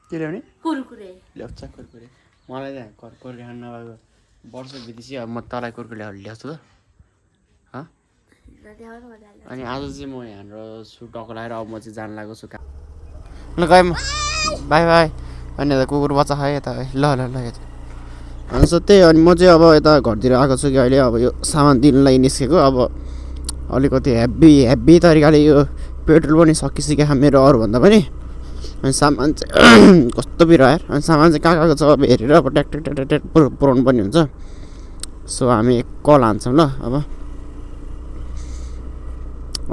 के ल्याउने कुरकुरे ल्याउँछ कुरकुरे मलाई त कुरकुरे खानु नभएको वर्ष बितेपछि अब म तँलाई कुरकुरे ल्याउँछु त अनि आज चाहिँ म यहाँनिर छु टक्क लगाएर अब म चाहिँ जान लागेको छु ल गएँ म बाई बाई अनि यता कुकुर बच्चा खाएँ यता ल ल ल यता अन्त त्यही अनि म चाहिँ अब यता घरतिर आएको छु कि अहिले अब यो सामान दिनलाई निस्केको अब अलिकति हेभी तरिकाले यो पेट्रोल पनि सकिसक्यो मेरो अरूभन्दा पनि अनि सामान चाहिँ कस्तो बिरा यार अनि सामान चाहिँ कहाँ कहाँको छ अब हेरेर अब ट्याक ट्याक ट्याक ट्याक पुऱ्याउनु पर्ने हुन्छ सो हामी एक कल हान्छौँ ल अब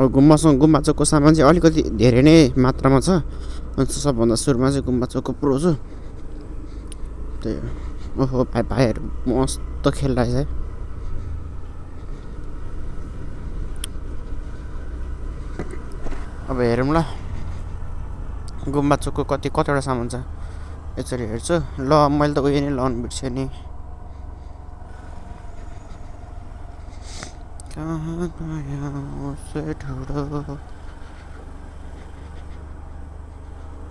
गुम्बा चोकको सामान चाहिँ अलिकति धेरै नै मात्रामा छ अनि सबभन्दा सुरुमा चाहिँ गुम्बा चोकको पुऱ्याउँछु त्यही ओहो भाइहरू मस्त खेलिरहेछ है अब हेरौँ ल गुम्बा चोकको कतिवटा सामान छ यसरी हेर्छु ल मैले त उयो नै लाउनु बिर्सेँ नि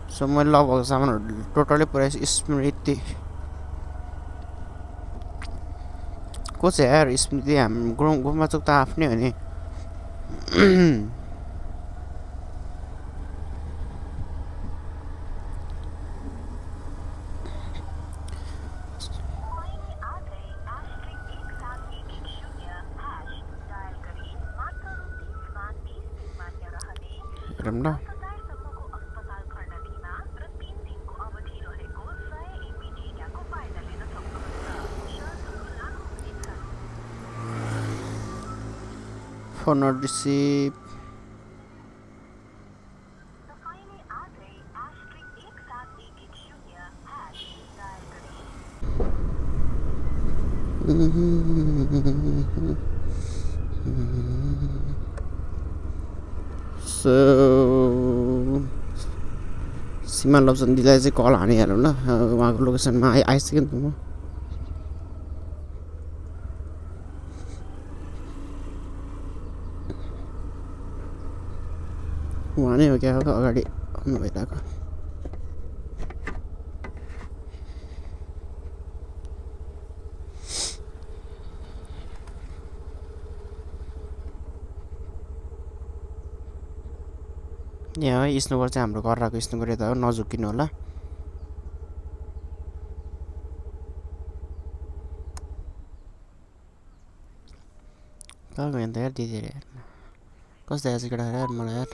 सो मैले लगभग सामानहरू टोटलै पुऱ्याएछु स्मृति को छ यार स्मृति हाम्रो गुम्बा चोक त आफ्नै हो नि हेरौँ ल फोन रिसिभ सो सीमा लप्चन दिदीलाई चाहिँ कल हानिहालौँ ल उहाँको लोकेसनमा आइसक्यो नि त म उहाँ नै हो क्या अगाडि आउनु भइरहेको यहाँ है स्नोगर चाहिँ हाम्रो घर आएको स्नोगर यता हो नझुक्किनु होला कहाँ गयो त यार दिदीहरू यार कस्तो आएछ केटाहरू यार मलाई यार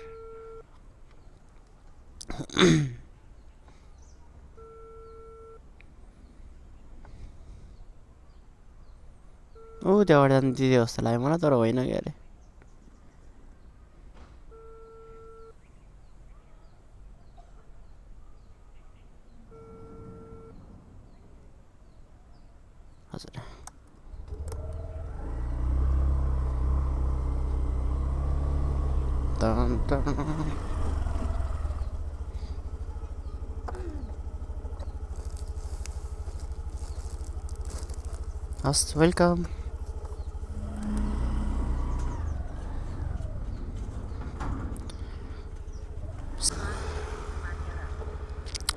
ऊ त्यहाँबाट जानु दिदी जस्तो लाग्यो मलाई तर होइन क्या अरे हजुर हस् वेलकम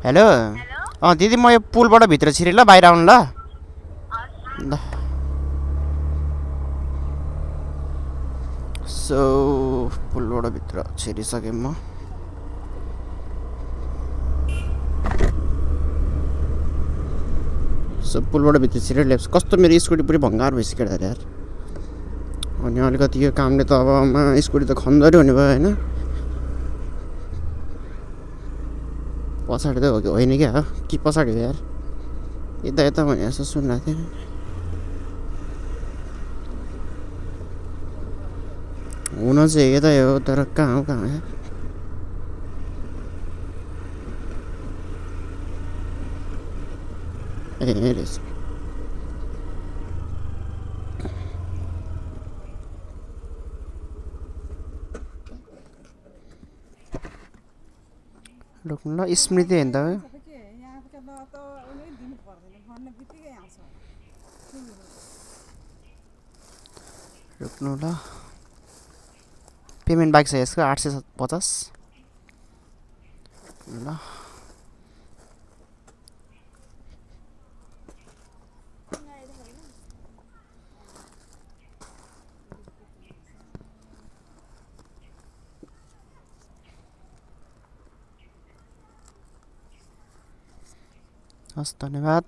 हेलो दिदी म यो पुलबाट भित्र छिरेँ ल बाहिर आउनु ल सो पुलबाट भित्र छिरिसकेँ म सो पुलबाट भित्र छिरेर ल्याप्स कस्तो मेरो स्कुटी पुरै भङ्गार भइसक्यो अरे यार अनि अलिकति यो कामले त अब स्कुटी त खन्दरै हुने भयो होइन पछाडि त होइन क्या हो कि पछाडि हो यार यता यता भने जस्तो सुनिरहेको थिएँ हुन चाहिँ यतै हो तर कहाँ हो यार ए रहेछ रोक्नु ल स्मृति होइन त रोक्नु ल पेमेन्ट बाइक छ यसको 850 ल हस् धन्यवाद।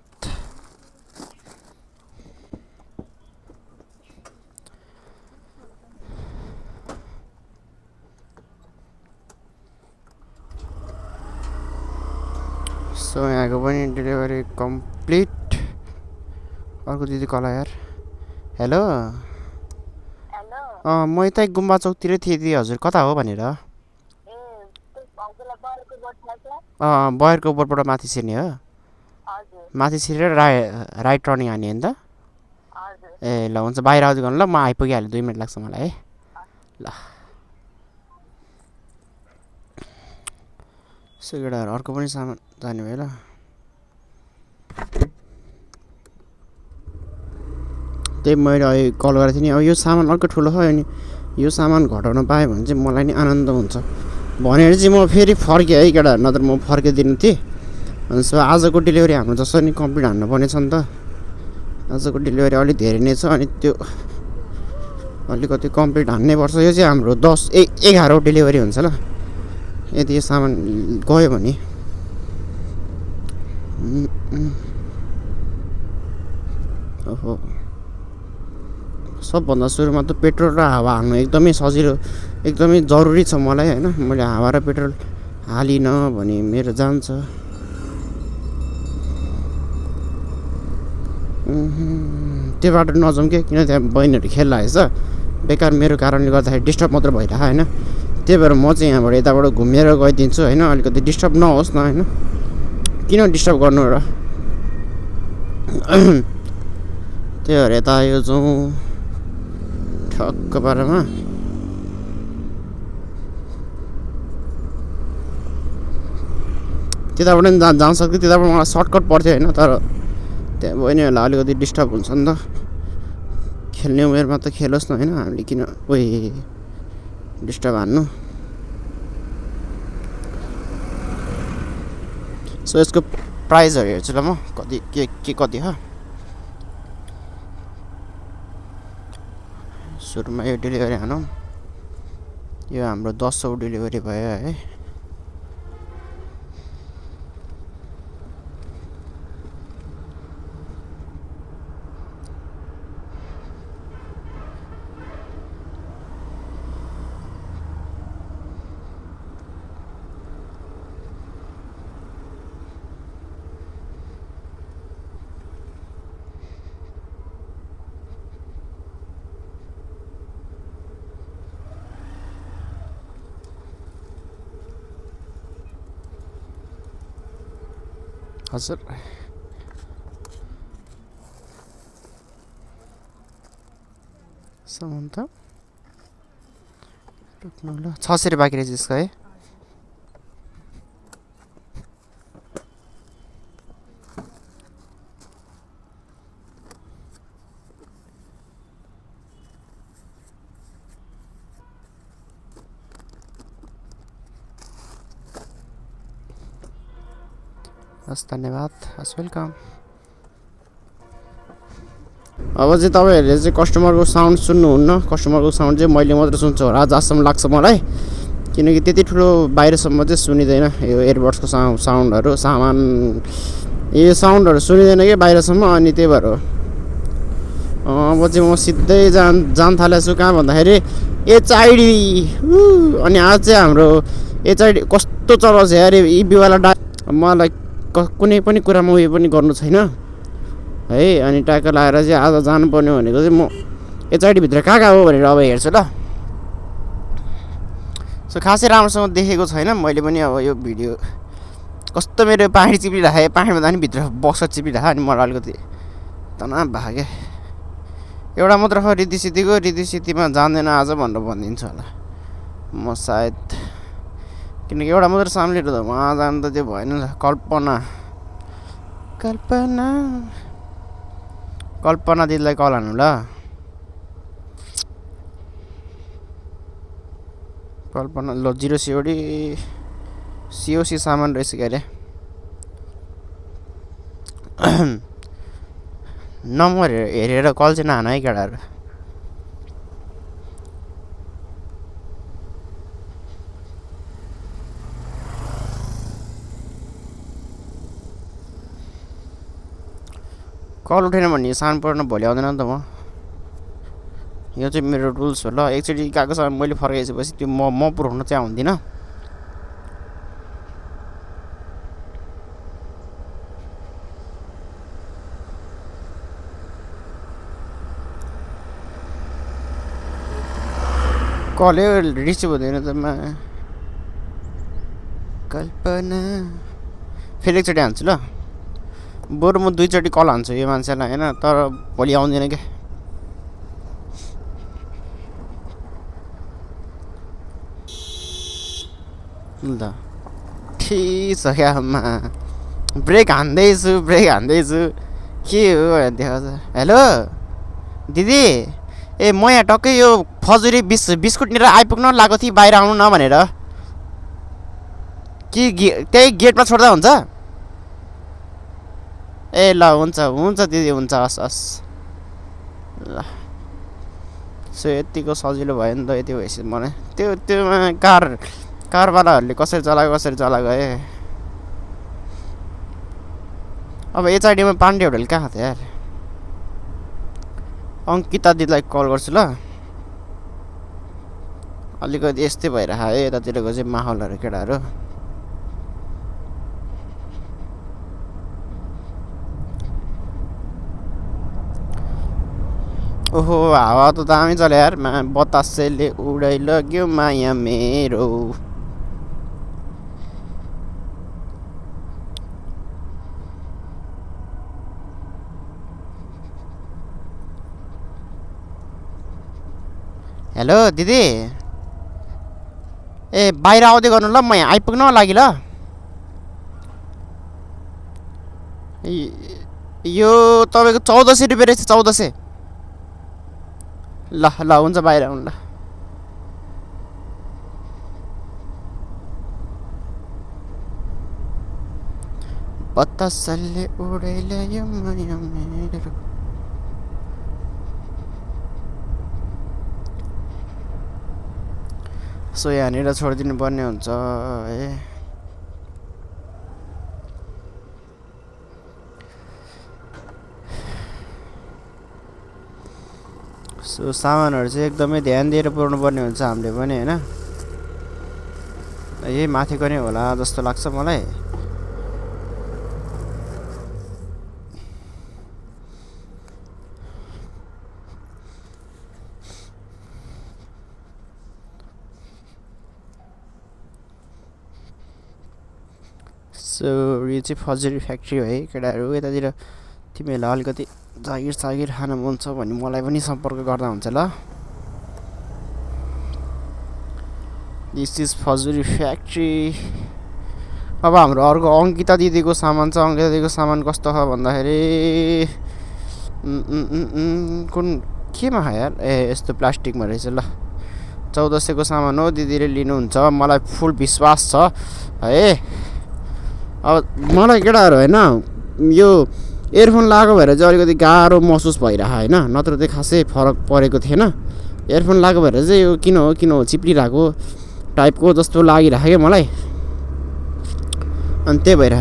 सो यहाँको पनि डेलिभरी कम्प्लिट। अर्को दिदी कल यार। हेलो म यता गुम्बा चौकतिरै थिएँ दिदी, हजुर कता हो भनेर। बयरको बोर्डबाट माथि छिर्ने हो। माथि छिरेर राइट टर्निङ हान्ने हो नि त। ए ल हुन्छ, बाहिर आउँदै गर्नु ल, म आइपुगिहालेँ, 2 मिनट लाग्छ मलाई है। ल सो केटाहरू अर्को पनि सामान जाने भयो ल। त्यही मैले अहिले कल गरेको थिएँ नि, अब यो सामान अर्को ठुलो हो, अनि यो सामान घटाउन पाएँ भने चाहिँ मलाई नि आनन्द हुन्छ भनेर चाहिँ म फेरि फर्केँ है केटाहरू, नत्र म फर्किदिनु थिएँ। अनि सो आजको डेलिभरी हाम्रो जसरी नि कम्प्लिट हान्नुपर्ने छ नि त। आजको डेलिभरी अलिक धेरै नै छ, अनि त्यो अलिकति कम्प्लिट हान्नै पर्छ। यो चाहिँ हाम्रो 11 डेलिभरी हुन्छ ल, यदि यो सामान गयो भने। ओहो, सबभन्दा सुरुमा त पेट्रोल र हावा हाल्नु एकदमै सजिलो, एकदमै जरुरी छ मलाई होइन। मैले हावा र पेट्रोल हालिनँ भने मेरो जान्छ। त्यो बाटो नजाउँ कि, किन त्यहाँ बहिनीहरू खेलिरहेछ बेकार, मेरो कारणले गर्दाखेरि डिस्टर्ब मात्र भइरहेको होइन। त्यही भएर म चाहिँ यहाँबाट यताबाट घुमेर गइदिन्छु होइन, अलिकति डिस्टर्ब नहोस् न होइन, किन डिस्टर्ब गर्नु र। त्यही भएर यता आयो जाउँ ठक्क पारामा। त्यताबाट पनि जान सक्थ्यो, त्यताबाट मलाई सर्टकट पर्थ्यो होइन, तर त्यहाँ बहिनीहरूलाई अलिकति डिस्टर्ब हुन्छ नि त। खेल्ने उमेरमा त खेलोस् न होइन, हामीले किन डिस्टर्ब हान्नु। सो यसको प्राइसहरू हेर्छु ल म, कति के कति हो। सुरुमा यो डेलिभरी हानौँ, यो हाम्रो 1000 डेलिभरी भयो है। हजुर सामान त रोक्नु ल, 600 रुपियाँ बाँकी रहेछ यसको है। हस् धन्यवाद, हस् वेलकम। अब चाहिँ तपाईँहरूले चाहिँ कस्टमरको साउन्ड सुन्नुहुन्न, कस्टमरको साउन्ड चाहिँ मैले मात्र सुन्छु होला जहाँसम्म लाग्छ मलाई, किनकि त्यति ठुलो बाहिरसम्म चाहिँ सुनिँदैन यो एयरबड्सको साउन्डहरू, सामान यो साउन्डहरू सुनिँदैन कि बाहिरसम्म। अनि त्यही भएर अब चाहिँ म सिधै जान थालेछु कहाँ भन्दाखेरि एचआइडी। अनि आज चाहिँ हाम्रो एचआइडी कस्तो चलाउँछ यार यी बिवाला मलाई कुनै पनि कुरामा उयो पनि गर्नु छैन है। अनि ट्याक्क लगाएर चाहिँ आज जानुपर्ने भनेको चाहिँ म एचआइडी भित्र कहाँ हो भनेर अब हेर्छु ल। सो खासै राम्रोसँग देखेको छैन मैले पनि। अब यो भिडियो कस्तो मेरो पानी चिपिराखेँ, पानी भन्दा पनि भित्र बक्स चिपिराखेँ, अनि मलाई अलिकति तनाव भयो क्या। एउटा मात्र हो रिद्धि जान्दैन आज भनेर भनिदिन्छु होला म सायद, किनकि एउटा मात्र सामने त वहाँ जानु त त्यो भएन नि। कल्पना दिदीलाई कल हान्नु ल। कल्पना ल 0 सिओसी सामान रहेछ के अरे। नम्बर हेरेर कल चाहिँ नहान है केटाहरू। कल उठेन भने सामान पढ्न भोलि आउँदैन नि त म यो चाहिँ मेरो रुल्स हो ल एकचोटि गएको सामान मैले फर्काइसकेपछि त्यो म पुऱ्याउन चाहिँ आउँदिनँ कल रिसिभ हुँदैन त कल्पना फेरि एकचोटि हान्छु ल बरु म 2 चोटि कल हान्छु यो मान्छेलाई होइन तर भोलि आउँदैन क्या ल ठिक छ क्या ब्रेक हान्दैछु के हो देखाउँछ हेलो दिदी ए म यहाँ टक्कै यो फजुरी बिस्कुट लिएर आइपुग्न लागेको थिएँ बाहिर आउनु न भनेर कि त्यही गेटमा छोड्दा हुन्छ ए ल हुन्छ दिदी हुन्छ हस् ल सो यतिको सजिलो भयो नि त यति भएपछि मलाई त्योमा कारवालाहरूले कसरी चलाएको अब एचआइडीमा पाण्डे होटल कहाँ थियो यार अङ्किता दिदीलाई कल गर्छु ल अलिकति यस्तै भइरहेको है यतातिरको चाहिँ माहौलहरू केटाहरू ओहो हावा त दामी चल्यो यार बतासेले उडाइ लग्यो माया मेरो हेलो दिदी ए बाहिर आउँदै गर्नु ल म यहाँ आइपुग्न लागि ल यो तपाईँको 1400 रुपियाँ रहेछ 1400 ल हुन्छ बाहिर आउनु ल बतासले उडाइल्यो माया मेरो सो यहाँनिर छोडिदिनु पर्ने हुन्छ है सो सामानहरू चाहिँ एकदमै ध्यान दिएर पुर्याउनु पर्ने हुन्छ हामीले पनि होइन यही माथिको नै होला जस्तो लाग्छ मलाई सो यो चाहिँ फजुरी फ्याक्ट्री हो है केटाहरू यतातिर तिमीहरूलाई अलिकति जागिर खान मन छ भने मलाई पनि सम्पर्क गर्दा हुन्छ ल दिस इज फजुरी फ्याक्ट्री अब हाम्रो अर्को अङ्किता दिदीको सामान छ अङ्किता दिदीको सामान कस्तो छ भन्दाखेरि कुन केमा खायो यार ए यस्तो प्लास्टिकमा रहेछ ल 1400 को सामान हो दिदीले लिनुहुन्छ मलाई फुल विश्वास छ है अब मलाई केटाहरू होइन यो इयरफोन लगाएको भएर चाहिँ अलिकति गाह्रो महसुस भइरहेको होइन नत्र चाहिँ खासै फरक परेको थिएन इयरफोन लगाएको भएर चाहिँ यो किन हो चिप्लिरहेको टाइपको जस्तो लागिरहेको क्या मलाई अनि त्यही भएर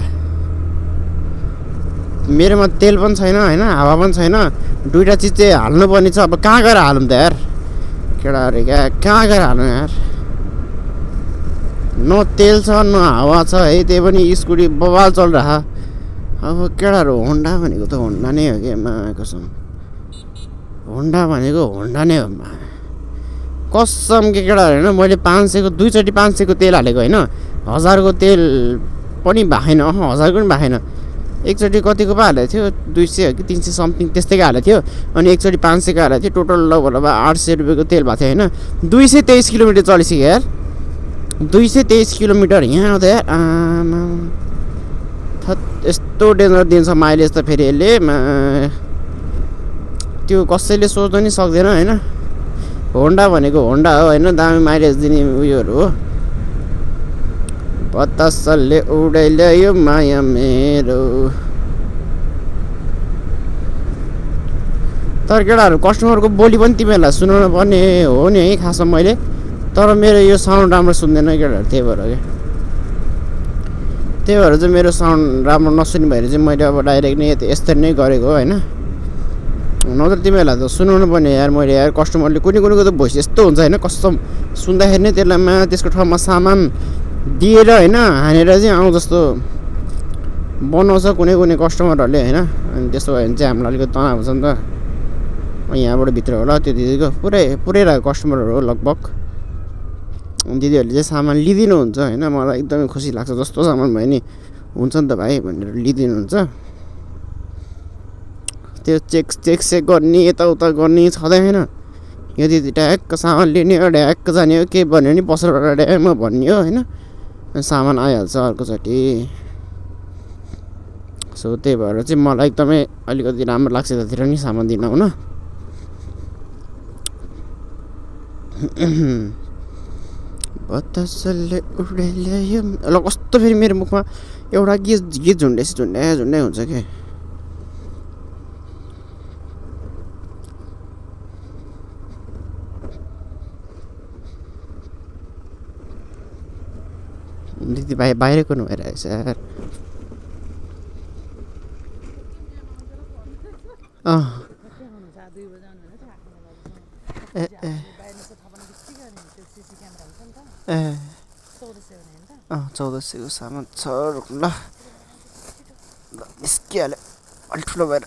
मेरोमा तेल पनि छैन होइन हावा पनि छैन दुईवटा चिज चाहिँ हाल्नुपर्ने छ अब कहाँ गएर हालौँ त यार केटाहरू कहाँ गएर हाल्नु यार न तेल छ न हावा छ है त्यही पनि स्कुटी बवाल चलिरह अब केटाहरू होन्डा भनेको त होन्डा नै हो कि कसम होन्डा भनेको होन्डा नै हो कसम के केटाहरू होइन मैले 500 को 2 चोटि 500 को तेल हालेको होइन 1000 को तेल पनि भएन 1000 को पनि भएन एकचोटि कतिको पो हालेको थियो 200 कि 300 समथिङ त्यस्तैको हालेको थियो अनि एकचोटि 500 को हालेको थियो टोटल लगभग 800 रुपियाँको तेल भएको थियो होइन 223 किलोमिटर चलिसक्यो यार 223 किलोमिटर यहाँ आउँदा यार यस्तो डेन्जर दिन्छ माइलेज त फेरि यसले त्यो कसैले सोच्नु नि सक्दैन होइन होन्डा भनेको होन्डा हो होइन दामी माइलेज दिने उयोहरू हो बतासले उडाइल्यो माया मेरो तर केटाहरू कस्टमरको बोली पनि तिमीहरूलाई सुनाउनु पर्ने हो नि है खासमा मैले तर मेरो यो साउन्ड राम्रो सुन्दैन केटाहरू त्यही भएर क्या त्यही भएर चाहिँ मेरो साउन्ड राम्रो नसुन्ने भएर चाहिँ मैले अब डाइरेक्ट नै यसरी नै गरेको होइन। नत्र तिमीहरूलाई त सुनाउनु पर्ने यार मैले यार। कस्टमरले कुनैको त भोइस यस्तो हुन्छ होइन, कस्तो सुन्दाखेरि नै त्यसलाई त्यसको ठाउँमा सामान दिएर होइन हानेर चाहिँ आउँ जस्तो बनाउँछ कुनै कस्टमरहरूले होइन। अनि त्यस्तो भयो भने चाहिँ हामीलाई अलिकति तनाव हुन्छ नि त। यहाँबाट भित्र होला त्यो दिदीको पुरै कस्टमरहरू हो लगभग। दिदीहरूले चाहिँ सामान लिइदिनुहुन्छ होइन। मलाई एकदमै खुसी लाग्छ, जस्तो सामान भयो नि हुन्छ नि त भाइ भनेर लिइदिनुहुन्छ। त्यो चेक गर्ने यताउता गर्ने छँदैन। यो दिदी ड्याक्क सामान लिने हो, ड्याक्क जाने हो, के भन्यो नि पसलबाट ड्याक्क भन्ने हो होइन। सामान आइहाल्छ अर्कोचोटि। सो त्यही भएर चाहिँ मलाई एकदमै अलिकति राम्रो लाग्छ यतातिर नि सामान दिन हुन। बतासले उडे ल्यायो ल। कस्तो फेरि मेरो मुखमा एउटा गीत झुन्डै हुन्छ कि। दिदी भाइ बाहिरको भइरहेछ यार। ए 1400को सामान छ रुक ल निस्किहाल्यो अलि ठुलो भएर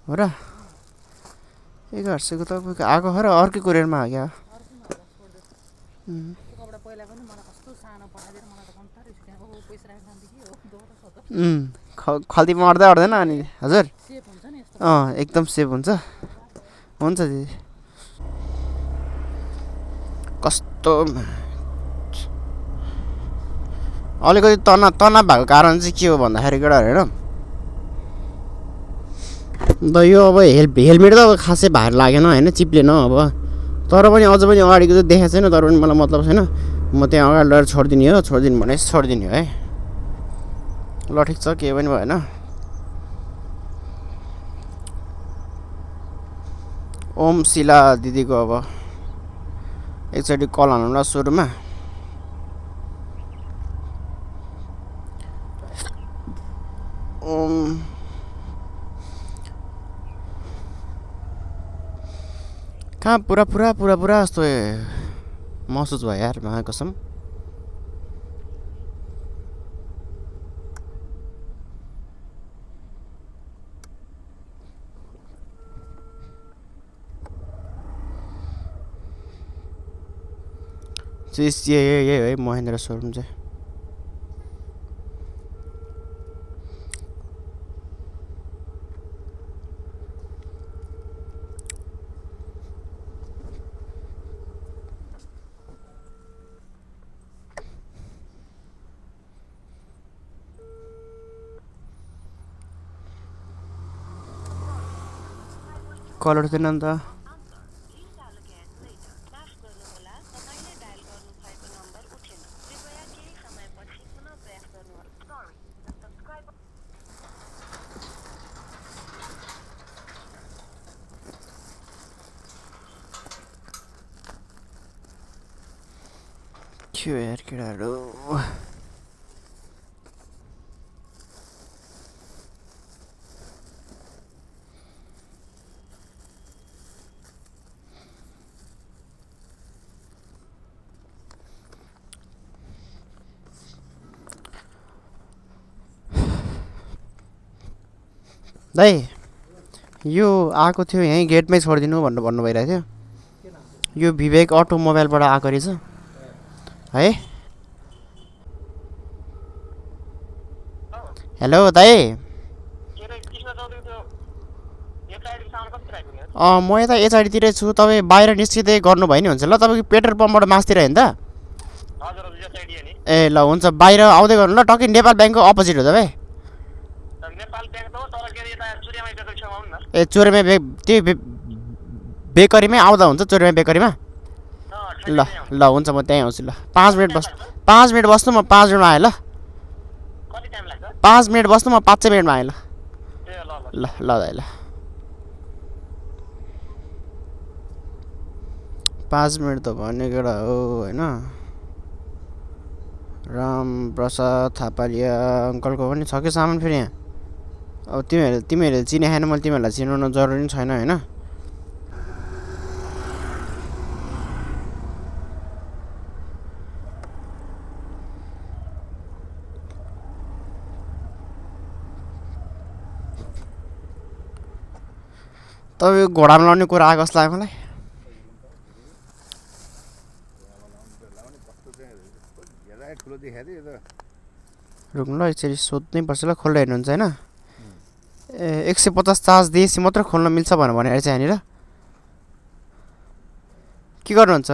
हो र। 1100को तपाईँको आएको हो र अर्कै कुरियरमा आ गयो। खल्ती मर्दै अट्दैन अनि हजुर। एकदम सेफ हुन्छ दिदी। कस्तो अलिकति तनाव भएको कारण चाहिँ के हो भन्दाखेरि केटाहरू होइन द यो अब हेलमेट त अब खासै भार लागेन होइन, चिप्लेन अब। तर पनि अझ पनि अगाडिको चाहिँ देखाएको छैन, तर पनि मलाई मतलब छैन। म त्यहाँ अगाडि लगेर छोडिदिने हो, छोडिदिनु भने छोडिदिने हो है। ल ठिक छ, केही पनि भएन। ओम शिला दिदीको अब एकचोटि कल हानौँ ल सुरुमा। कहाँ पुरा जस्तो महसुस भयो यार महाकसम। यही है महेन्द्र सोरुम चाहिँ। कल उठ्दैन नि त। के यार केटाहरू दाइ यो आएको थियो यहीँ गेटमै छोडिदिनु भनेर भन्नु भइरहेको थियो। यो विवेक अटोमोबाइलबाट आएको रहेछ है। हेलो दाइ, म यता एचआइडीतिरै छु। तपाईँ बाहिर निस्किँदै गर्नुभयो नि हुन्छ ल। तपाईँको पेट्रोल पम्पबाट मास्तिर होइन त? ए ल हुन्छ, बाहिर आउँदै गर्नु ल। टक्कै नेपाल ब्याङ्कको अपोजिट हो तपाईँ। ए चोरेमा त्यो बेकरीमै आउँदा हुन्छ, चोरेमा बेकरीमा। ल ल हुन्छ, म त्यहीँ आउँछु ल। 5 मिनट बस्नु, म 5 मिनटमा आएँ ल। 5 मिनट बस्नु, म 5 मिनटमा आएँ ल। ल ल दाइ ल। 5 मिनट त भन्ने केटा हो होइन। राम प्रसाद थापालिया अङ्कलको पनि छ कि सामान फेरि यहाँ। अब तिमीहरूले चिने खाएन, मैले तिमीहरूलाई चिनाउनु जरुरी छैन होइन। तपाईँ घोडामा लाउने कुरा आएको जस्तो लाग्यो मलाई। रुक्नु ल, एकचोटि सोध्नै पर्छ ल। खोल्दा हेर्नुहुन्छ होइन? 150 चार्ज दिएपछि मात्र खोल्न मिल्छ भनेर चाहिँ यहाँनिर के गर्नुहुन्छ?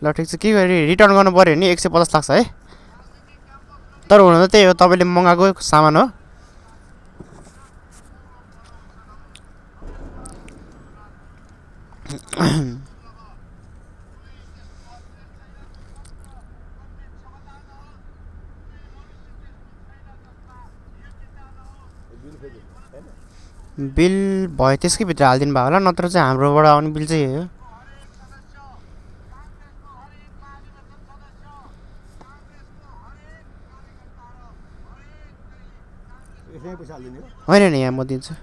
ल ठिक छ, के गरी रिटर्न गर्नु पऱ्यो नि 150 लाग्छ है। तर हुन त त्यही हो, तपाईँले मगाएको सामान हो। बिल भयो त्यसकै भित्र हालिदिनु भयो होला, नत्र चाहिँ हाम्रोबाट आउने बिल चाहिँ यही हो। होइन नि, यहाँ म दिन्छु।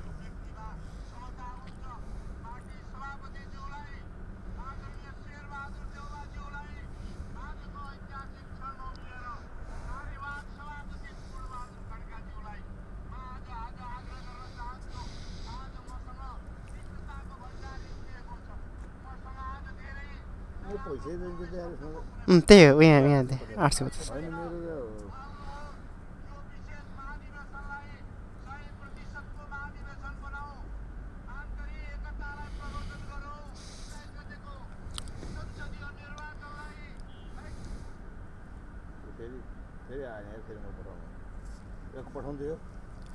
त्यही हो, यहाँ 850।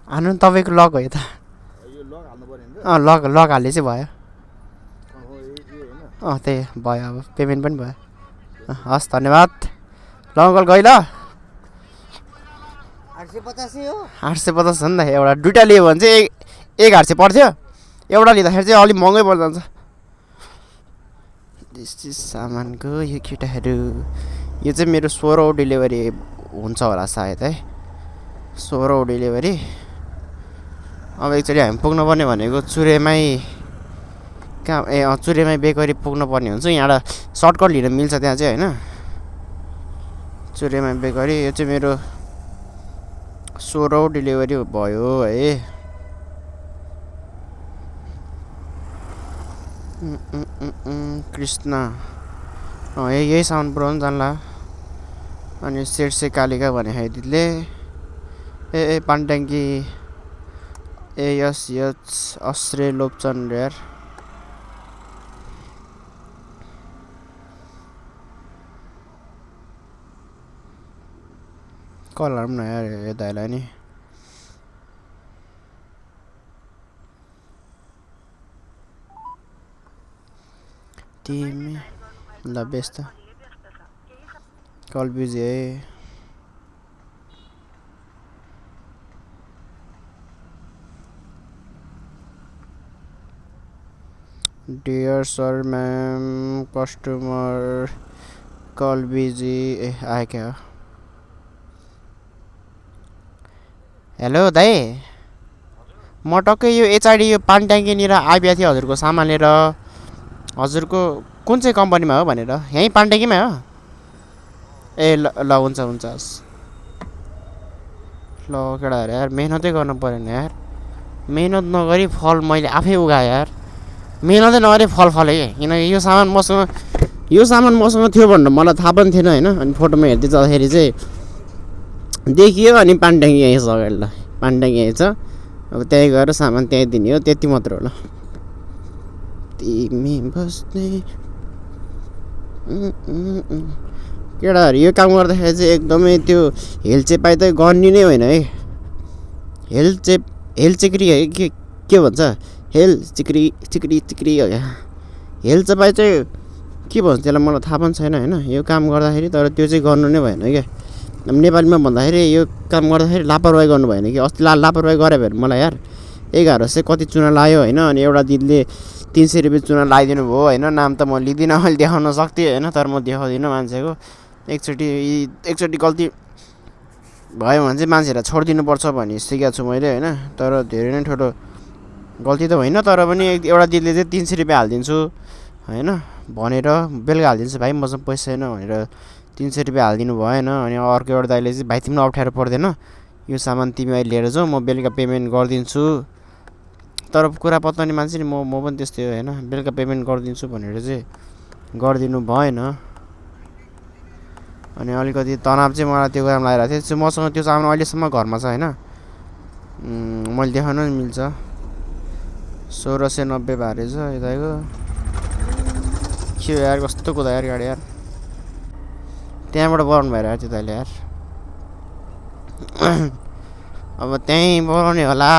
हाल्नु नि, तपाईँको लक हो यो त। लक हाल्ने चाहिँ भयो। त्यही भयो, अब पेमेन्ट पनि भयो। हस् धन्यवाद। ल अङ्कल गइ ल। 850 हो नि त। एउटा दुइटा लियो भने चाहिँ 1,800 पर्थ्यो। एउटा लिँदाखेरि चाहिँ अलिक महँगै पर्छ जान्छ। सामानको यो केटाहरू, यो चाहिँ मेरो 16औँ डेलिभरी हुन्छ होला सायद है। 16औँ डेलिभरी। अब एकचोटि हामी पुग्नुपर्ने भनेको चुरेमाई कहाँ, चुरेमाई बेकरी पुग्नुपर्ने हुन्छ। यहाँबाट सर्टकट लिन मिल्छ त्यहाँ चाहिँ होइन। चुरेमाई बेकरी, यो चाहिँ मेरो 16औँ डेलिभरी भयो है। कृष्ण यही सामान पुऱ्याउनु जान्ला। अनि शेरसे कालिका भने है दिदीले। ए पान्ट्याङ्की यस अस्रे लोपचन यार। कलर पनि यार यो दाइलाई नि। तिमी ल व्यस्त कल बिजी है। Dear sir ma'am customer call busy. ए आयो क्या? हेलो दाइ, म टक्कै यो एचआइडी यो पानट्याङ्कीनिर आइपुगेको थिएँ हजुरको सामान लिएर। हजुरको कुन चाहिँ कम्पनीमा हो भनेर। यहीँ पानट्याङ्कीमा हो? ए ल हुन्छ हस्। ल केटाहरू यार मेहनतै गर्नु पऱ्यो नि यार। मेहनत नगरी फल मैले आफै उगाएँ यार। मेहनतै नगरी फल फले किनकि यो सामान मसँग थियो भनेर मलाई थाहा पनि थिएन होइन। अनि फोटोमा हेर्दै जाँदाखेरि चाहिँ देखियो, अनि पानट्याङ्की यहीँ छ अगाडि। ल पानट्याङ्की यहीँ छ, अब त्यहीँ गएर सामान त्यहीँ दिने हो, त्यति मात्र हो। ल तिमी बस्ने केटाहरू यो काम गर्दाखेरि चाहिँ एकदमै त्यो हेलचेपाइ त गर्ने नै होइन है। हेलचेक्री है के भन्छ, चिक्री हो क्या। हेलचेपाइ चाहिँ के भन्छ त्यसलाई मलाई थाहा पनि छैन होइन यो काम गर्दाखेरि। तर त्यो चाहिँ गर्नु नै भएन क्या। नेपालीमा भन्दाखेरि यो काम गर्दाखेरि लापरवाही गर्नु भएन कि। अस्ति लापरवाही गरे भने मलाई यार 1100 कति चुना लायो होइन। अनि एउटा दिदीले 300 रुपियाँ चुना लगाइदिनु भयो होइन। नाम त म लिँदिनँ, मैले देखाउन सक्थेँ होइन, तर म देखाउँदिनँ मान्छेको। एकचोटि गल्ती भयो भने चाहिँ मान्छेहरूलाई छोडिदिनुपर्छ भन्ने सिकेको छु मैले होइन। तर धेरै नै ठुलो गल्ती त होइन, तर पनि एउटा दिदीले चाहिँ 300 रुपियाँ हालिदिन्छु होइन भनेर बेलुका हालिदिन्छु भाइ मसँग पैसा छैन भनेर 300 रुपियाँ हालिदिनु भएन। अनि अर्को एउटा दाइले चाहिँ भाइ तिमीलाई अप्ठ्यारो पर्दैन, यो सामान तिमी अहिले लिएर जाऊ, म बेलुका पेमेन्ट गरिदिन्छु। तर कुरा पत्ताउने मान्छे नि म पनि त्यस्तै हो होइन, बेलुका पेमेन्ट गरिदिन्छु भनेर चाहिँ गरिदिनु भएन। अनि अलिकति तनाव चाहिँ मलाई त्यो कुरामा लागिरहेको थियो। मसँग त्यो सामान अहिलेसम्म घरमा छ होइन, मैले देखाउन नि मिल्छ। 1690 भारे छ यताको। के यार कस्तो कुदा यार गाडी यार, त्यहाँबाट बनाउनु भइरहेको थियो तैँले यार। अब त्यहीँ बनाउने होला,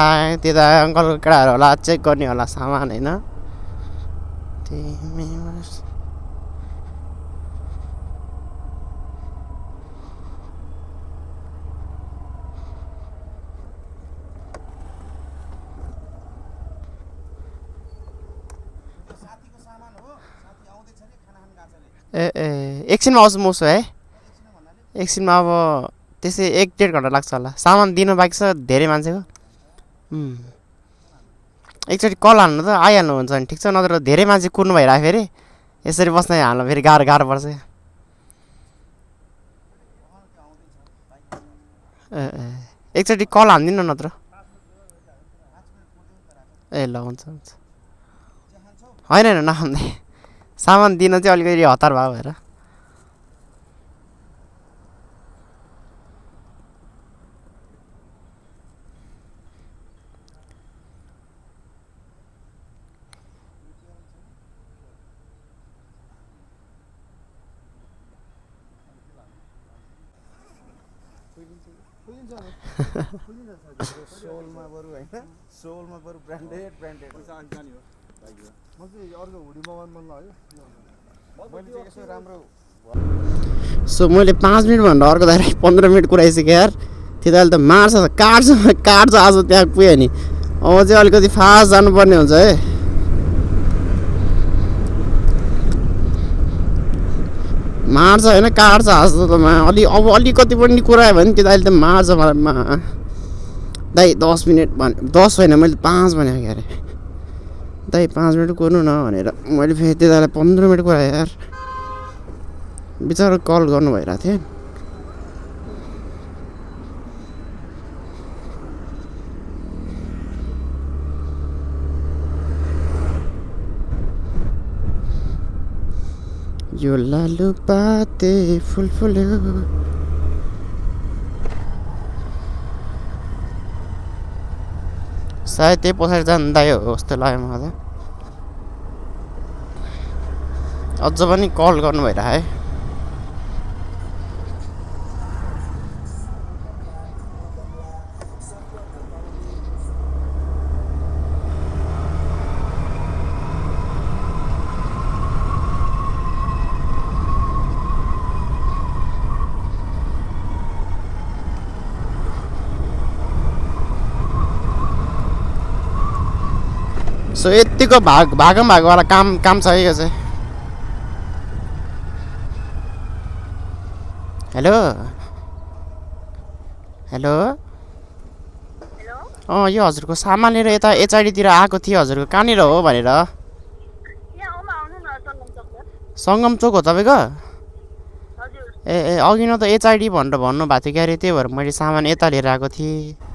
त्यता अङ्कलको केटाहरू होला चेक गर्ने होला सामान होइन। त्यही एकछिनमा आउँछु म उसो है, एकछिनमा अब त्यसै 1-1.5 घन्टा लाग्छ होला। सामान दिनु बाँकी छ धेरै मान्छेको। एकचोटि कल हाल्नु त आइहाल्नु हुन्छ नि ठिक छ, नत्र धेरै मान्छे कुर्नु भइरहेको फेरि यसरी बस्न हाल्नु फेरि गाह्रो पर्छ। एकचोटि कल हानिदिनु नत्र। ल हुन्छ होइन नखाँदै, सामान दिन चाहिँ अलिकति हतार भयो भएर। सो मैले 5 मिनट भनेर अर्को दाइले 15 मिनट कुराइसकेँ यार। त्यो दाइले त मार्छ काट्छ आज त्यहाँ पुग्यो नि। अब चाहिँ अलिकति फास्ट जानुपर्ने हुन्छ है। मार्छ होइन काट्छ आज त अब अलिकति पनि कुरायो भने त्यो दाइले त मार्छ मलाई। दाइ 10 मिनट भने 10 होइन मैले 5 भनेको क्या अरे। दाइ 5 मिनट कुर्नु न भनेर मैले फेरि त्यो दाइलाई 15 मिनट कुराएँ यार। बिचरा कल गर्नु भइरहेको थियो। यो लालु पाते फुल फुल्यो। सायद त्यही पछाडि जाँदा हो जस्तो लाग्यो मलाई। अझ पनि कल गर्नु भइरहेको है। सो यतिको भागवाला काम छ है यो चाहिँ। हेलो हेलो यो हजुरको सामान लिएर यता एचआइडीतिर आएको थियो, हजुरको कहाँनिर हो भनेर। सङ्गम चोक हो तपाईँको? ए अघि न त एचआइडी भनेर भन्नुभएको थियो क्या अरे, त्यही भएर मैले सामान यता लिएर आएको थिएँ।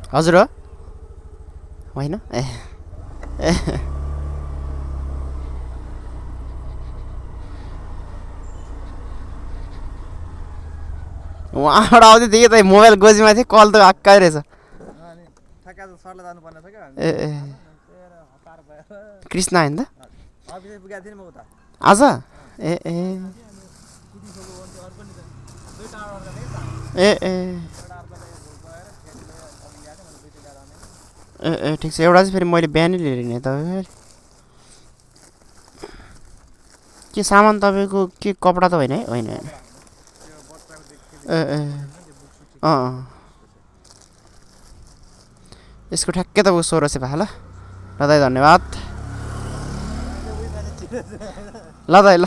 हजुर हो होइन ए उहाँबाट आउँदै थियो त मोबाइल गोजीमा थियो, कल त आक्कै रहेछ। ए कृष्ण होइन त आज ए ठिक छ। एउटा चाहिँ फेरि मैले बिहानै लिएर हिँडेँ तपाईँ के सामान तपाईँको के कपडा त होइन है? होइन यसको ठ्याक्कै तपाईँको 1600 भयो ल दाइ धन्यवाद ल दाइ ल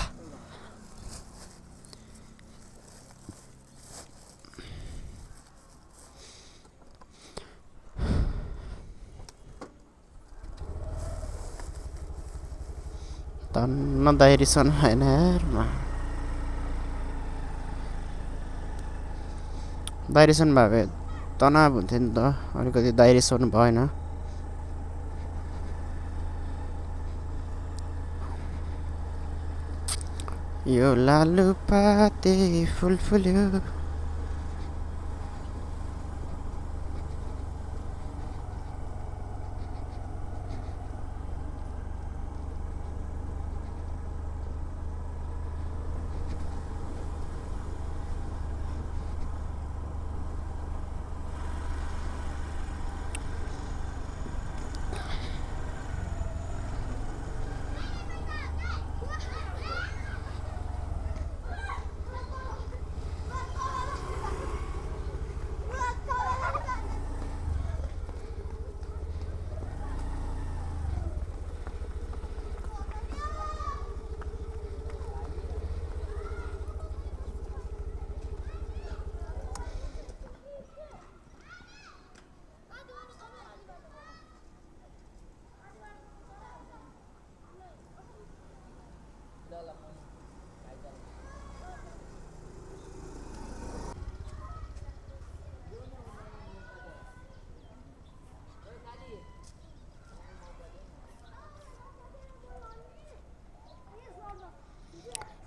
धन्न दाइ रिसन होइन यार दाइ रिसन भयो भने तनाव हुन्थ्यो नि त अलिकति दाइ रिसाउनु भएन यो लालुपाते फुल फुल्यो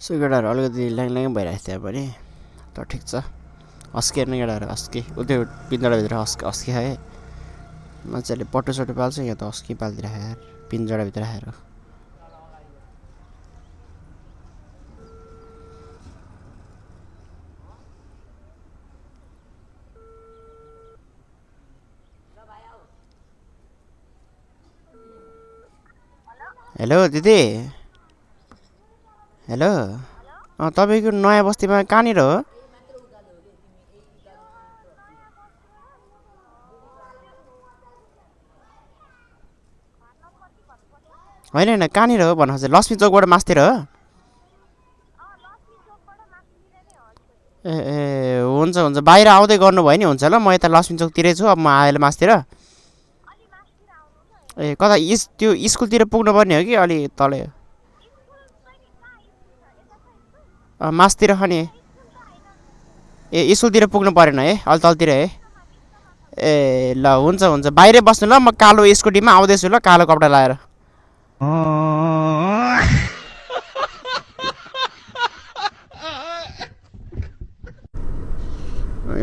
सो केटाहरू अलिकति ल्याङ भइरहेको थियो पनि तर ठिक छ अस्के नि केटाहरू अस्के उ त्यो पिन्जडाभित्र अस्के खाए मान्छेले पटुसटु पाल्छ यहाँ त अस्के पालिदिरहेको यार पिन्जडाभित्र राखेर हेलो दिदी हेलो तपाईँको नयाँ बस्तीमा कहाँनिर हो होइन होइन कहाँनिर हो भन्नुहोस् लक्ष्मी चौकबाट मास्तिर हो ए हुन्छ हुन्छ बाहिर आउँदै गर्नुभयो नि हुन्छ ल म यता लक्ष्मी चौकतिरै छु अब म आएर मास्तिर ए कता त्यो स्कुलतिर पुग्नुपर्ने हो कि अलि तल मासतिर खनि ए स्कुलतिर पुग्नु परेन है अलि तलतिर है ए ल हुन्छ हुन्छ बाहिरै बस्नु ल म कालो स्कुटीमा आउँदैछु ल कालो कपडा लाएर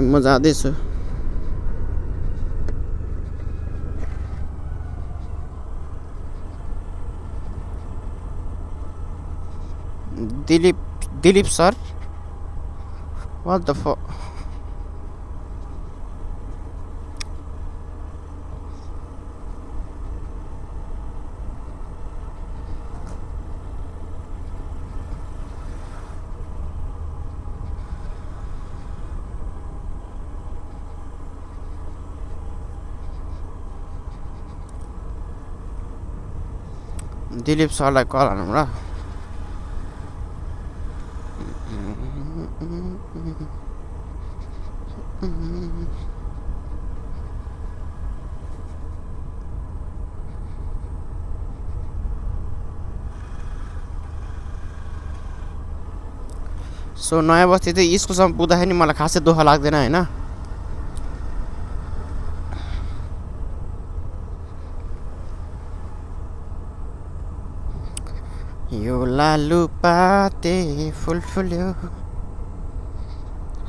म जाँदैछु Dilip sir what the fuck Dilip सरलाई कल हानौँ ल सो नयाँ बस्ती चाहिँ स्कुलसम्म पुग्दाखेरि मलाई खासै दुःख लाग्दैन होइन यो लालुपाते फुल फुल्यो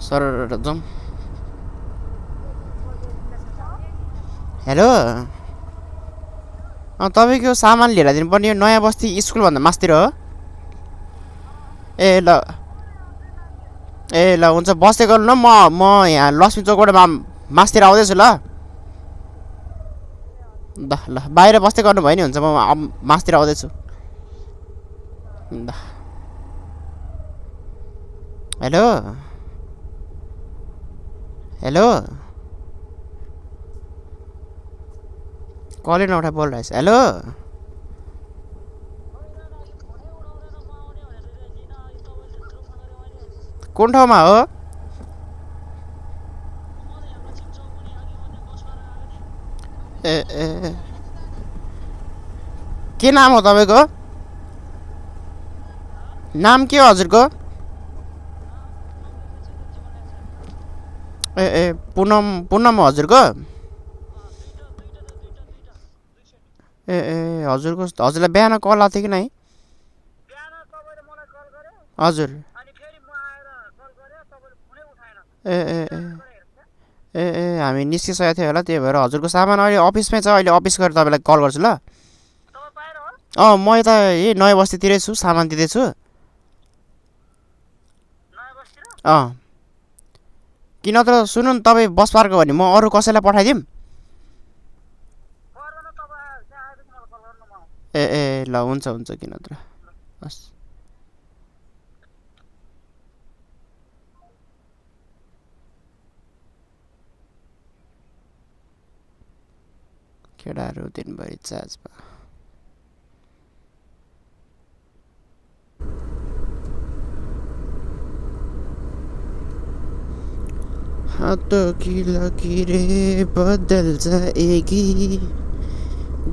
सर जाउँ हेलो तपाईँको सामान लिएर दिनुपर्ने यो नयाँ बस्ती स्कुलभन्दा मास्तिर हो ए ल हुन्छ बस्दै गर्नु न म यहाँ लक्ष्मी चौकबाट मास्तिर आउँदैछु ल ल बाहिर बस्दै गर्नुभयो नि हुन्छ म मास्तिर आउँदैछु ल हेलो कलै नउठा बोलिरहेछ हेलो कुन ठाउँमा हो ए ए के नाम हो तपाईँको नाम के हो हजुरको ए ए पुनम पुनम हो हजुरको ए ए हजुरको हजुरलाई बिहान कल आएको थियो कि नै हजुर ए ए ए ए ए हामी निस्किसकेको थियो होला त्यही भएर हजुरको सामान अहिले अफिसमै छ अहिले अफिस गएर तपाईँलाई कल गर्छु ल म यता यही नयाँ बस्तीतिरै छु सामान दिँदैछु कि नत्र सुन्नु न तपाईँ बस पार्क हो भने म अरू कसैलाई पठाइदिउँ ए ए ल हुन्छ हुन्छ कि नत्र हस् केटाहरू दिनभरि चार्जमा हाथों की लकीरें बदल जाएगी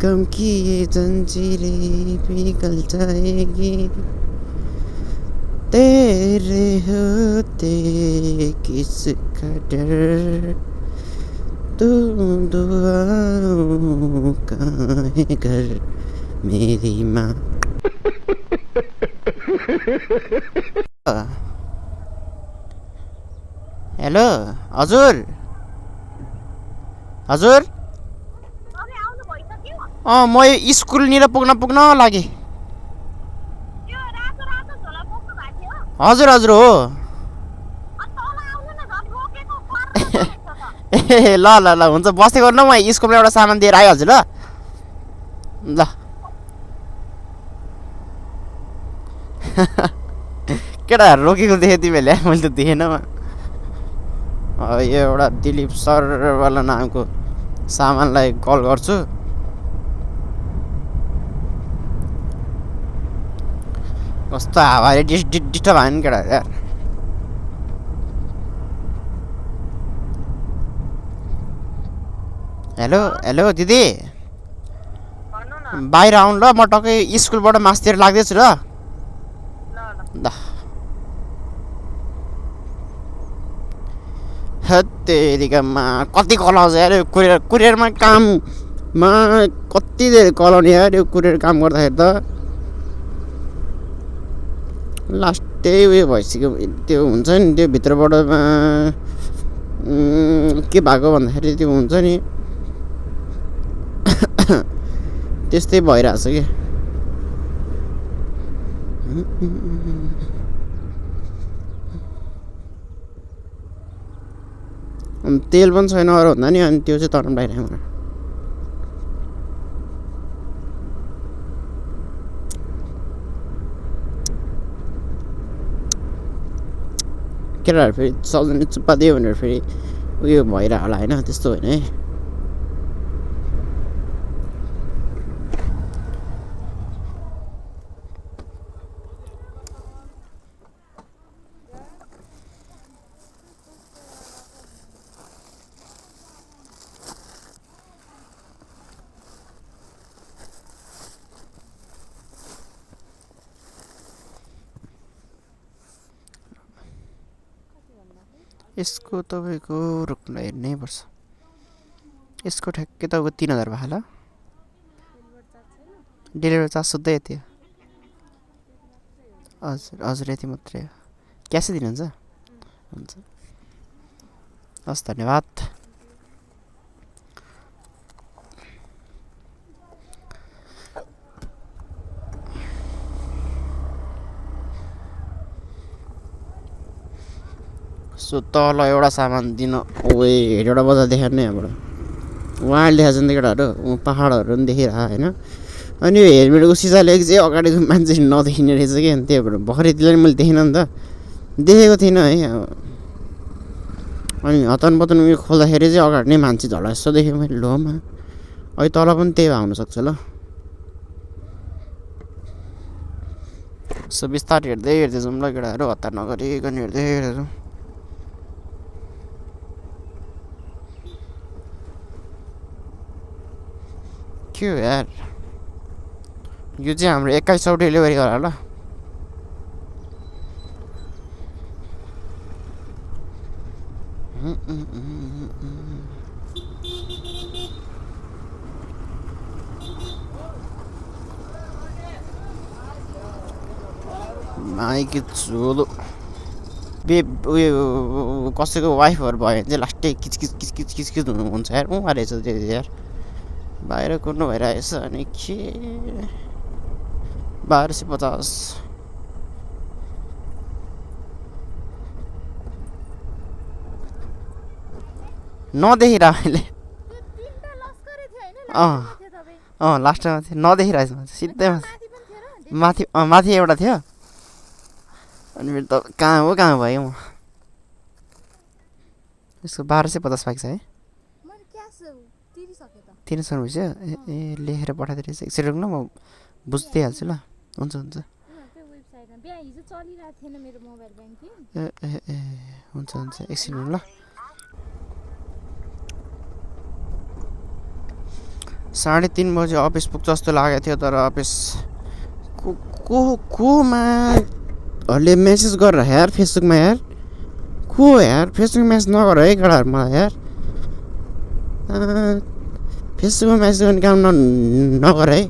गम की ये जंजीरें पिघल जाएगी तेरे होते किसका डर तू दुआओं का है घर मेरी माँ हेलो हजुर हजुर म स्कुलनिर पुग्न लागे हजुर हजुर हो ए ल ल ल हुन्छ बस्दै गर्नु म स्कुलमा एउटा सामान दिएर आइहाल्छु ल ल केटाहरू रोकेको देखेँ तिमीहरूले मैले त देखेन यो एउटा दिलीप सरवाला नामको सामानलाई कल गर्छु कस्तो हावाले डिस्टर्ब भयो नि केटाहरू यार हेलो हेलो दिदी बाहिर आउनु ल म टक्कै स्कुलबाट मासतिर लाग्दैछु ल ल हत्तेरिकामा कति कल आउँछ यार यो कुरियरमा काममा कति धेरै कल आउने यार यो कुरियर काम गर्दाखेरि त लास्टै उयो भइसक्यो त्यो हुन्छ नि त्यो भित्रबाट के भएको भन्दाखेरि त्यो हुन्छ नि त्यस्तै भइरहेछ कि तेल पनि छैन अरू भन्दा नि अनि त्यो चाहिँ तर्नु लगाइरहेको मलाई केटाहरू फेरि सबजना चुप्पा दियो भनेर फेरि उयो भइरह होला होइन त्यस्तो होइन है यसको तपाईँको रोक्न हेर्नै पर्छ यसको ठ्याक्कै तपाईँको 3000 भयो होला डेलिभरी चार्ज सुत्दै यति हजुर हजुर यति मात्रै क्यासै दिनुहुन्छ हुन्छ हस् धन्यवाद सो तल एउटा सामान दिन ओए हेरौँडा बजार देखाएर नै यहाँबाट उहाँले देखाएको छ नि त केटाहरू पहाडहरू पनि देखिरह होइन अनि यो हेलमेटको सिसा लेखेको चाहिँ अगाडिको मान्छे नदेखिने रहेछ कि अनि त्यही भएर भर्खरै त्यसलाई मैले देखिनँ नि त देखेको थिइनँ है अब अनि हतन पतन उयो खोल्दाखेरि चाहिँ अगाडि नै मान्छे झलस्स देखेँ मैले लोमा अहिले तल पनि त्यही भए हुनसक्छ ल सो बिस्तारै हेर्दै हेर्दै जाउँ ल केटाहरू हतार नगरिकन हेर्दै हेर्दै जाउँ के हो यार यो चाहिँ हाम्रो 2100 डेलिभरी होला ल माइकी चोलो उयो कसैको वाइफहरू भयो भने चाहिँ लास्टै किचकिच हुन्छ यार रहेछ त्यो यार बाहिर कुर्नु भइरहेछ अनि के 1250 नदेखिरह अहिले लास्टमा थियो नदेखिरहेछ सिधै माथि माथि एउटा थियो अनि फेरि त कहाँ भयो म यसको 1250 पाएको छ है तिर्सक्नु भइसक्यो ए लेखेर पठाइदिएर एकछिन रोक्नु म बुझ्दै हाल्छु ल हुन्छ हुन्छ ए हुन्छ एकछिन ल 3:30 बजे अफिस पुग्छ जस्तो लागेको थियो तर अफिस कोमाहरूले मेसेज गरेर यार फेसबुकमा यार को यार फेसबुकमा मेसेज नगर है केटाहरू मलाई यार फेसबुकमा मेसेज गर्ने काम नगर है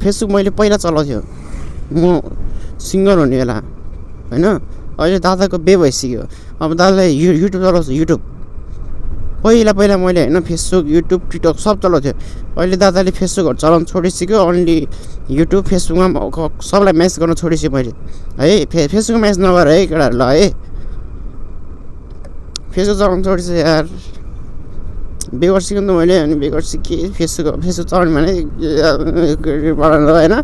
फेसबुक मैले पहिला चलाउँथ्यो म सिङ्गर हुने बेला होइन अहिले दादाको बे भइसक्यो अब दादाले युट्युब चलाउँछ युट्युब पहिला मैले होइन फेसबुक युट्युब टिकटक सब चलाउँथ्यो अहिले दादाले फेसबुकहरू चलाउनु छोडिसक्यो अन्ली युट्युब फेसबुकमा सबलाई म्यासेज गर्न छोडिसक्यो मैले है फेसबुकमा म्यासेज नगर है केटाहरू ल है फेसबुक चलाउनु छोडिसक्यो यार बेगर सिक्नु त मैले अनि बेगर सिकेँ फेसबुक चलाउनु भने होइन